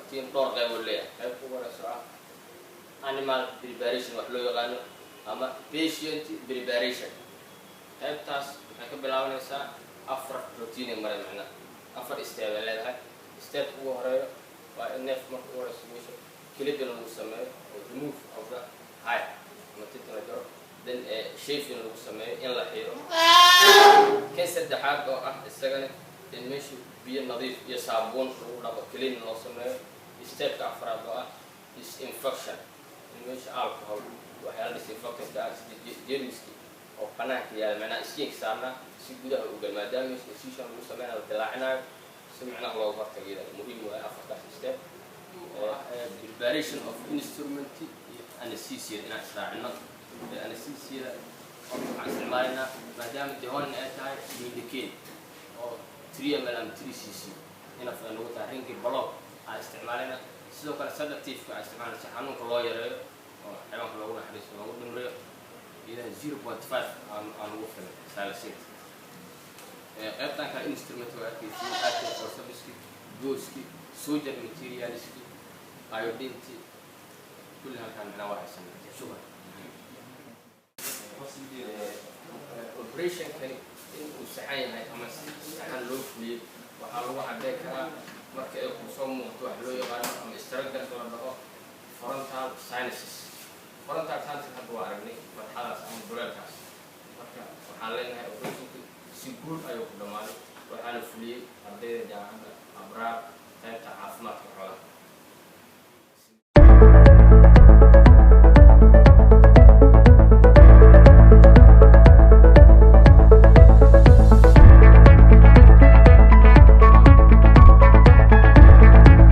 Socotiin dhowr qayb oo leeyahay. Qaybta ugu horeyso ah animal preparation, wax loo yaqaano, ama patient preparation. Qaybtaas waxay ka bilaabanaysaa afar routine mare, macnaha afar step ay leedahay. Step ugu horeeyo waa in neef marka ugu horeyso meesha clipping lagu sameeyo oo remove of the hair ama tinta la jaro, then shaving lagu sameeyo, in la xiiro. Kan saddexaad oo ah isagana in meesha biyo nadiif iyo saabuun lagu dhaqo, clean loo sameeyo. Stepka afraad oo ah disinfection, in meesha alcohol, waxyaala disinfectant ah, sida jermiski oo banaanka yaala, macnaha skinka saarnaa, si gudaha u gal, maadaama meesha incision lagu sameynayo, la dilaacinayo, si macnaha looga hortago. Iyada muhiim waaye afartaas step. Preparation of instrument iyo anesthesia inaan israacino. Anesthesiada waxaan isticmaalaynaa, maadaama dehorning ay tahay, lidocaine oo 3 ml ama 3 cc enough ay nagu tahay. Ring block aan isticmaalayna. Sidoo kale sedative-ka aan isticmaalayna si xanuunka loo yareeyo oo xayawaanka loogu naxariisto, loogu dhimriyo. Iyadana 0.5 aan ugu filan xylazine. Qaybtan kale instrument waa arkaysiin: arkin forceps-ki, gauze-ki, suture materials-ki, iodine, kulli halkaan macnaa waa haysanaa. Shukran. Operationkani in uu saxan yahay ama si saxan loo fuliyey waxaa lagu caddeyn karaa marka ay kusoo muuqato wax loo yaqaano ama structure la dhaho frontal sinuses. Frontal sinuses hadda waa aragnay, madxadaas ama duleelkaas. Marka waxaan leenahay operationki si guul ayuu ku dhammaaday, waxaana fuliyey ardayda Jaamacadda Abraar, qaybta caafimaadka xoolaha.